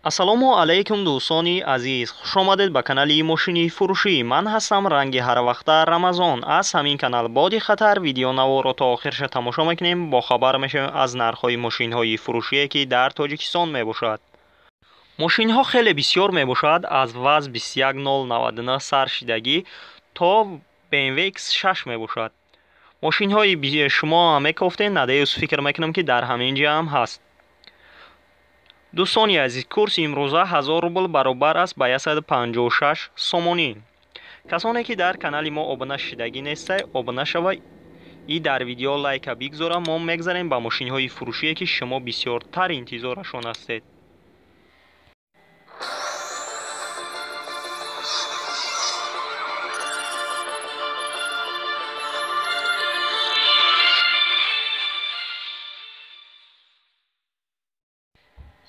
Ассалому алайкум дӯстони азиз, хуш омадед ба канали мошини фурӯшӣ. Ман ҳастам ранги ҳарвақта Рамазон. Аз ҳамин канал боди хатар видеонаворро то охирша тамошо мекунем, бохабар мешавем аз нархҳои мошинҳои фурӯшие, ки дар Тоҷикистон мебошад. Мошинҳо хеле бисёр мебошад, аз ВАЗ 21099 сар шидагӣ то BMW X6 мебошад. Мошинҳои шумо мекофтед, надеюсь, фикр мекунам, ки дар ҳамин ҷа ҳам ҳаст. Дӯстони азиз, курси имрӯза 1000 рубл баробар аст ба 156 сомонӣ. Касоне ки дар канали мо обуна шидагӣ нестай, обуна шава и дар видео лайка бигзора. Мо мегзарем ба мошинҳои фурӯшие, ки шумо бисёртар интизорашон ҳастед.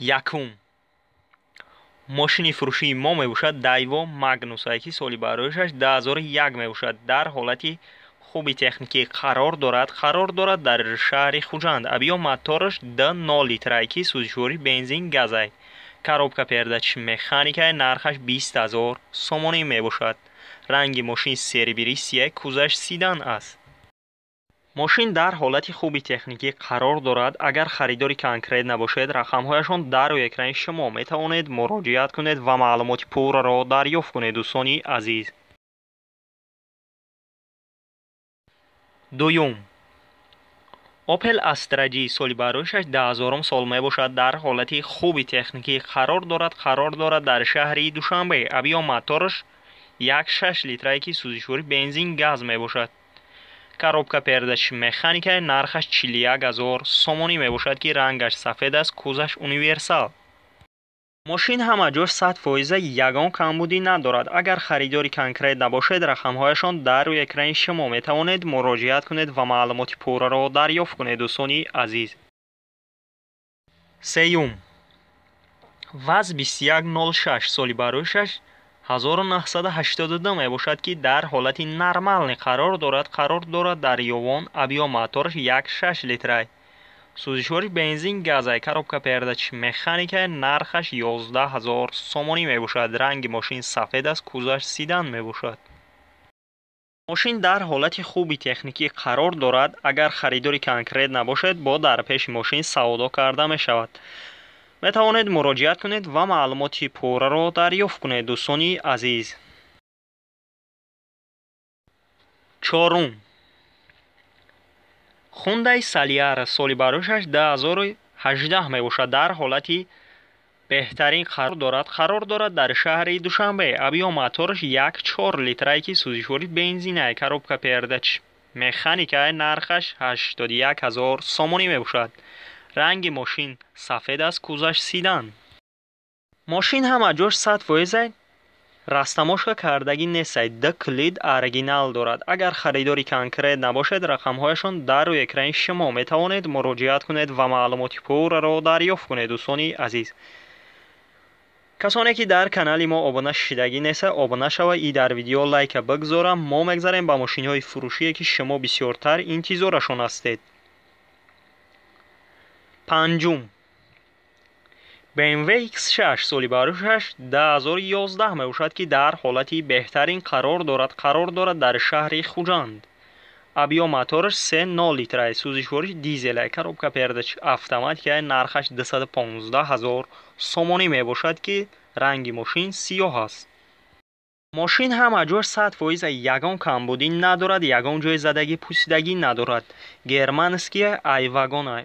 Якум мошини фурӯшии мо мебошад Дайво Магнус, ки соли бароишаш 2001 мебошад. Дар ҳолати хуби техникӣ қарор дорад, қарор дорад дар шаҳри Хуҷанд. Объём мотораш 2.0 литрай, ки сӯзишворӣ бензин газай. Коробка передач механикай, нархаш 20 000 сомонӣ мебошад. Ранги мошин серебристый, кузаш седан аст. Мошин дар ҳолати хуби техникӣ қарор дорад. Агар харидори конкрет набошед, рақамҳояшон дар рӯи экрани шумо, метавонед муроҷиат кунед ва маълумоти пурраро дарёфт кунед, дӯстони азиз. Дуюм Opel Astra G, соли бароишаш 2000 сол мебошад. Дар ҳолати хуби техникӣ қарор дорад, қарор дорад дар шаҳри Душанбе. Объём мотораш 1.6 литрае, ки сӯзишворӣ бензин газ мебошад. Коробка передач механика, нархаш 41 000 сомонӣ мебошад, ки рангаш сафед аст, кузаш универсал. Мошин ҳама ҷош 100%, ягон камбудӣ надорад. Агар харидори конкрет набошед, рақамҳояшон дар рӯи экрани шумо, метавонед муроҷиат кунед ва маълумоти пурраро дарёфт кунед, дӯстони азиз. Сеюм ВАЗ 2106, соли бароишаш 1982 мебошад, ки дар ҳолати нормальный қарор дорад, қарор дорад дар Ёвон. Объём мотораш 1.6 литрай, сӯзишвори бензин газай, коробка передач механика, нархаш 11 000 сомонӣ мебошад. Ранги мошин сафед аст, кузаш седан мебошад. Мошин дар ҳолати хуби техникӣ қарор дорад. Агар харидори конкрет набошед, бо дар пеши мошин савдо карда мешавад. Метавонед муроҷиат кунед ва маълумоти пурраро дарёфт кунед, дӯстони азиз. Чорум Хундай Солиарис, соли бароишаш 2018 мебошад. Дар ҳолати беҳтарин қарор дорад, қарор дорад дар шаҳри Душанбе. Объём мотораш 1.4 литрае, ки сӯзишворӣ бензинай, коробка передач механикай, нархаш 81 000 сомонӣ мебошад. Ранги мошин сафед аст, кузаш седан. Мошин ҳама ҷош 100%, растамошка кардагӣ нестай, ду килид оригинал дорад. Агар харидори конкрет набошед, рақамҳояшон дар рӯи экрани шумо, метавонед муроҷиат кунед ва маълумоти пурраро дарёфт кунед, дӯстони азиз. Касоне ки дар канали мо обуна шидагӣ неста, обуна шава и дар видео лайка бигзора. Мо мегзарем ба мошинҳои фурӯшие, ки шумо бисёртар интизорашон ҳастед. Панҷум BMW X6, соли бароишаш 2011 мебошад, ки дар ҳолати беҳтарин қарор дорад, қарор дорад дар шаҳри Хуҷанд. Объём мотораш 3.0 литрай, сӯзишвориш дизелай, коробка передач автоматикай, нархаш 215 000 сомонӣ мебошад, ки ранги мошин сиёҳ аст. Мошин ҳама ҷош 100%, ягон камбудӣ надорад, ягон ҷои задагӣ пусидагӣ надорад. Германский айвагонай,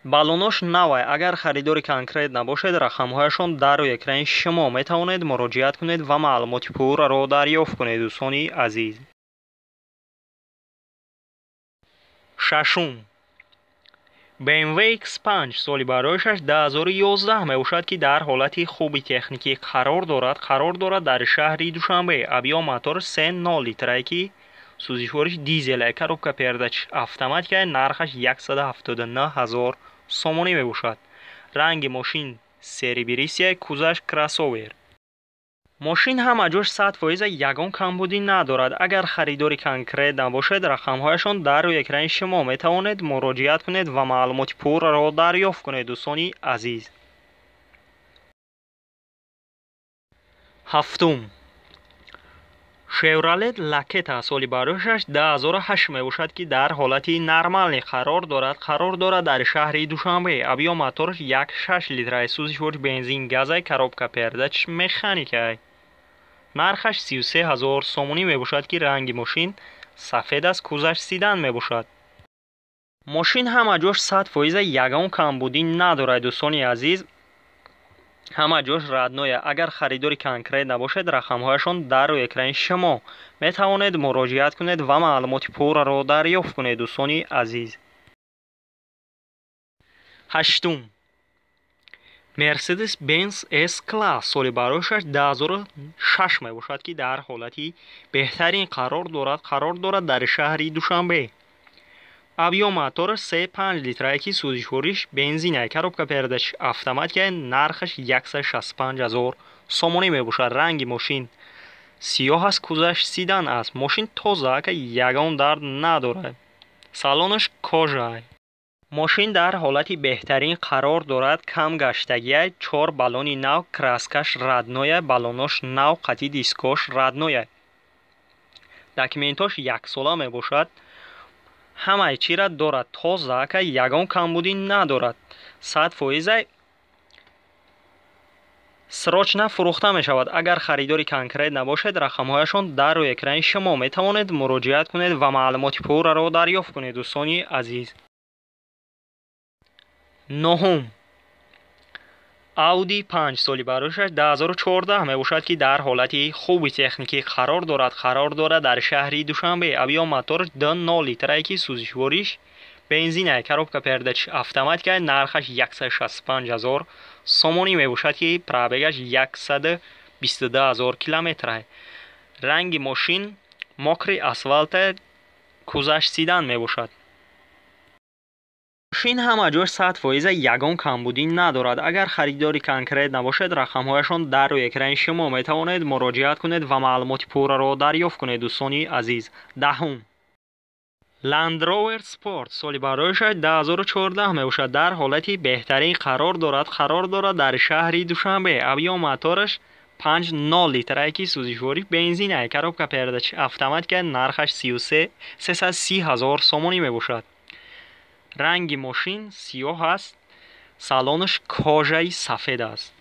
баллонош навай. Агар харидори конкрет набошед, рақамҳояшон дар рӯи экрани шумо, метавонед муроҷиат кунед ва маълумоти пурраро дарёфт кунед, дӯстони азиз. Шашум BMW X5, соли бароишаш 2011 мебошад, ки дар ҳолати хуби техникӣ қарор дорад, қарор дорад дар шаҳри Душанбе. Объём мотор 3.0 литрае, ки сӯзишвориш дизелай, коробка передач автоматикай, нархаш 179 000 сомонӣ мебошад. Ранги мошин серебристый, кузаш кроссовер. Мошин ҳама ҷош 100%, ягон камбудӣ надорад. Агар харидори конкрет набошед, рақамҳояшон дар рӯи экрани шумо, метавонед муроҷиат кунед ва маълумоти пурраро дарёфт кунед, дӯстони азиз. Ҳафтум, Шевролет Лакета, соли барояшаш 2008 мебошад, ки дар ҳолати нормальный қарор дорад. Қарор дорад дар шаҳри Душанбе. Объём мотораш 1,6 литра, сӯзишвориш бензин газай, коробка передач механикай. Нархаш 33 000 сомонӣ мебошад, ки ранги мошин сафед аст, кузоваш седан мебошад. Мошин ҳама ҷош 100%, ягон камбудӣ надорад, дӯстони азиз, ҳама ҷош родной а. Агар харидори конкрет набошед, рақамҳояшон дар рӯи экрани шумо, метавонед муроҷиат кунед ва маълумоти пурраро дарёфт кунед, дӯстони азиз. Ҳаштум, Мерседес Бенз С класс, соли барояшаш 2006 мебошад, ки дар ҳолати беҳтарин қарор дорад. Қарор дорад дар шаҳри Душанбе. Объём мотораш 3,5 литрае, ки сӯзишвориш бензинае, коробка передач автоматикае. Нархаш 165 000 сомонӣ мебошад. Ранги мошин сиёҳ аст, кузоваш седан аст. Мошин тоза ака, ягон дард надорад, салонаш кожа. Мошин дар ҳолати беҳтарин қарор дорад, кам гаштагиай, чор баллони нав, краскаш родной а, баллонош нав, қати дискош родной а, документош яксола мебошад. Ҳамаи чира дорад, тоза ака, ягон камбудӣ надорад, 100%, срочно фурӯхта мешавад. Агар харидори конкрет набошед, рақамҳояшон дар рӯи экрани шумо, метавонед муроҷиат кунед ва маълумоти пурраро дарёфт кунед, дӯстони азиз. Нуҳум, Ауди 5, соли барояшаш 2014 мебошад, ки дар ҳолати хуби техникӣ қарор дорад. Қарор дорад дар шаҳри Душанбе. Объём мотораш 2,0 литрае, ки сӯзишвориш бензинае, коробка передач автоматикае. Нархаш 165 000 сомонӣ мебошад, ки пробегаш 122 000 километрае. Ранги мошин мокрый асфальте, кузоваш седан мебошад. Мошин ҳама ҷош 100%, ягон камбудӣ надорад. Агар харидори конкрет набошед, рақамҳояшон дар рӯи экрани шумо, метавонед муроҷиат кунед ва маълумоти пурраро дарёфт кунед, дӯстони азиз. Даҳум, Land Rover Sport, соли барояшаш 2014 мебошад, дар ҳолати беҳтарин қарор дорад. Қарор дорад дар шаҳри Душанбе. Объём мотораш 5,0 литрае, ки сӯзишворӣ бензинае, коробка передач автоматика. Нархаш 33 000 сомонӣ мебошад. Ранги мошин сиёҳ аст, салонаш кожаи сафед аст.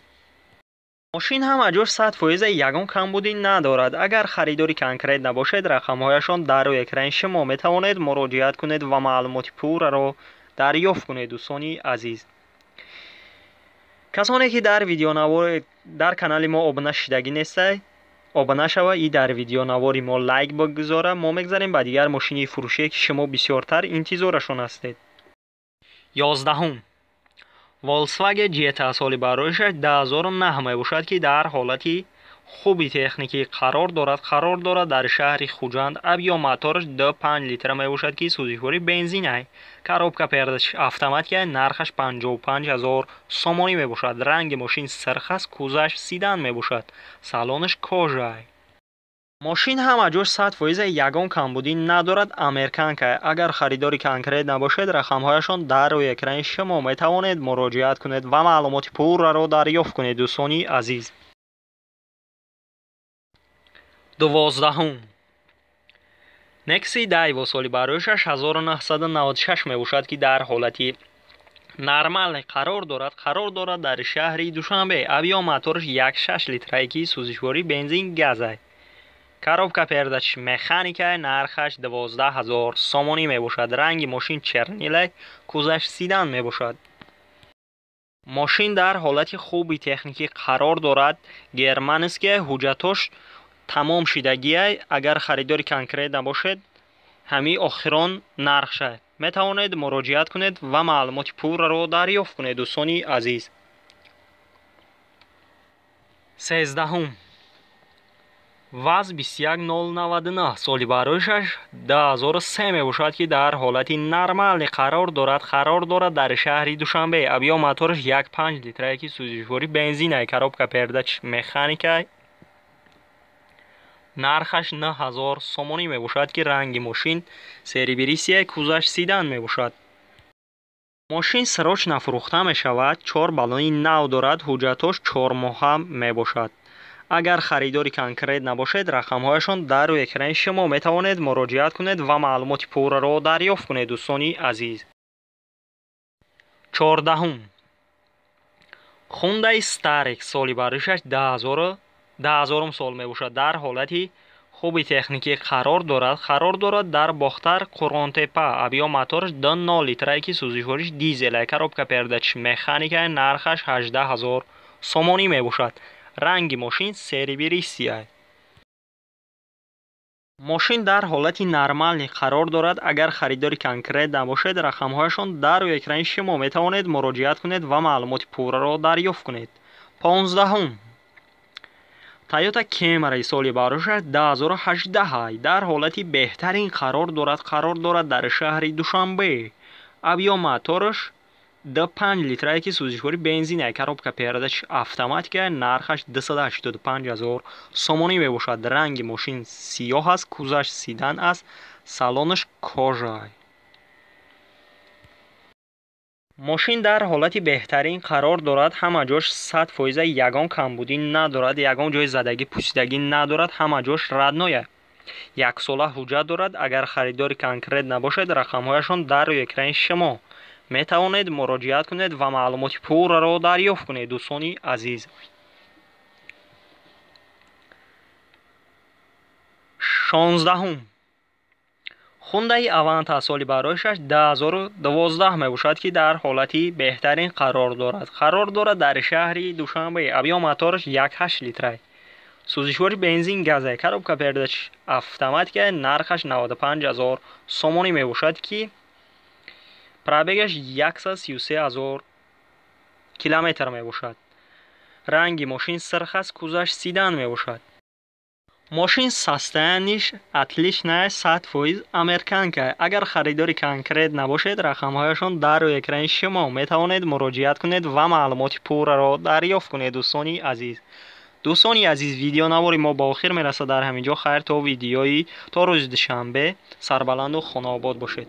Мошин ҳама ҷош 100%, ягон камбудӣ надорад. Агар харидори конкрет набошед, рақамҳояшон дар рӯи экрани шумо, метавонед муроҷиат кунед ва маълумоти пурраро дарёфт кунед, дӯстони азиз. Касоне ки дар видеонавор дар канали мо обуна шидагӣ нестай, обуна шава и дар видеонавори мо лайк бигузора. Мо мегзарем ба дигар мошини фурӯшие, ки шумо бисёртар интизорашон ҳастед. 11-ум, Volkswagen Jetta, соли барояшаш 2009 мебошад, ки дар ҳолати хуби техникӣ қарор дорад. Қарор дорад дар шаҳри Хуҷанд. Объём мотораш 2,5 литра мебошад, ки сӯзишворӣ бензинай, коробка передач автоматика. Нархаш 55 000 сомонӣ мебошад. Ранги мошин сирх аст, кузоваш седан мебошад, салонаш кожай. Мошин ҳама ҷош 100%, ягон камбудӣ надорад, американка. Агар харидори конкрет набошед, рақамҳояшон дар рӯи экрани шумо, метавонед муроҷиат кунед ва маълумоти пурраро дарёфт кунед, дӯстони азиз. 12-ум, Некси Дайво, соли барояшаш 1996 мебошад, ки дар ҳолати нормальный қарор дорад. Қарор дорад дар шаҳри Душанбе. Объём мотораш 1,6 литрае, ки сӯзишворӣ бензин газай, коробка передач механика. Нархаш 12 000 сомонӣ мебошад. Ранги мошин чернилай, кузоваш седан мебошад. Мошин дар ҳолати хуби техникӣ қарор дорад, германский, ҳуҷҷатош тамом шидагиай. Агар харидори конкрет набошед, ҳамин охирон нархша, метавонед муроҷиат кунед ва маълумоти пурраро дарёфт кунед, дӯстони азиз. 13-ум, ВАЗ 21099, соли барояшаш 2003 мебошад, ки дар ҳолати нормальный қарор дорад. Қарор дорад дар шаҳри Душанбе. Объём мотораш 1,5 литрае, ки сӯзишворӣ бензинай, коробка передач механикай. Нархаш 9000 сомонӣ мебошад, ки ранги мошин серебристый, кузоваш седан мебошад. Мошин срочно фурӯхта мешавад. Чор баллони нав дорад, ҳуҷҷатош 4 моҳа мебошад. Агар харидори конкрет набошед, рақамҳояшон дар рӯи экрани шумо, метавонед муроҷиат кунед ва маълумоти пурраро дарёфт кунед, дӯстони азиз. 14-ум Хундай Старекс, соли баришаш 2000 сол мебошад. Дар ҳолати хуби техникӣ қарор дорад. Қарор дорад дар Бохтар, Қурғонтепа. Объём мотораш 2,0 литрае, ки сӯзишвориш дизелае, коробка передач механикае, нархаш 18 000 сомонӣ мебошад. Ранги мошин серебристый. Мошин дар ҳолати нормальный қарор дорад. Агар харидори конкрет набошед, рақамҳояшон дар рӯи экрани шумо, метавонед муроҷиат кунед ва маълумоти пурраро дарёфт кунед. 15-ум Тойота Кемри, соли барошаш 2018, дар ҳолати беҳтарин қарор дорад. Қарор дорад дар шаҳри Душанбе. Объём мотораш 2,5 литрае, ки сӯзишвори бензине, коробка передач автоматика, нархаш 285 000 сомонӣ мебошад. Ранги мошин сиёҳ аст, кузоваш седан аст, салонаш кожа. Мошин дар ҳолати беҳтарин қарор дорад. Ҳама ҷош 100%, ягон камбудӣ надорад, ягон ҷои задагӣ, пусидагӣ надорад, ҳама ҷош родной. Яксола ҳуҷҷат дорад. Агар харидори конкрет набошед, рақамҳояшон дар рӯи экрани шумо, метавонед муроҷиат кунед ва маълумоти пурраро дарёфт кунед, дӯстони азиз. 16-ум Хундаи Аванта, соли бароишаш 2012 мебошад, ки дар ҳолати беҳтарин қарор дорад. Қарор дорад дар шаҳри Душанбе. Объём мотораш 1,8 литрай, сӯзишвори бензин газай, коробка передач автоматика, нархаш 95 000 сомонӣ мебошад, ки пробегаш 133 000 километр мебошад. Ранги мошин сирх аст, кузоваш седан мебошад. Мошин состояниеш отличная, 100% американка. Агар харидори конкрет набошед, рақамҳояшон дар рӯи экрани шумо, метавонед муроҷиат кунед ва маълумоти пурраро дарёфт кунед, дӯстони азиз. Дӯстони азиз, видеонавори мо ба охир мерасад дар ҳамин ҷо. Хайр, то видеои то рӯзи душанбе, сарбаланду хонаобод бошед.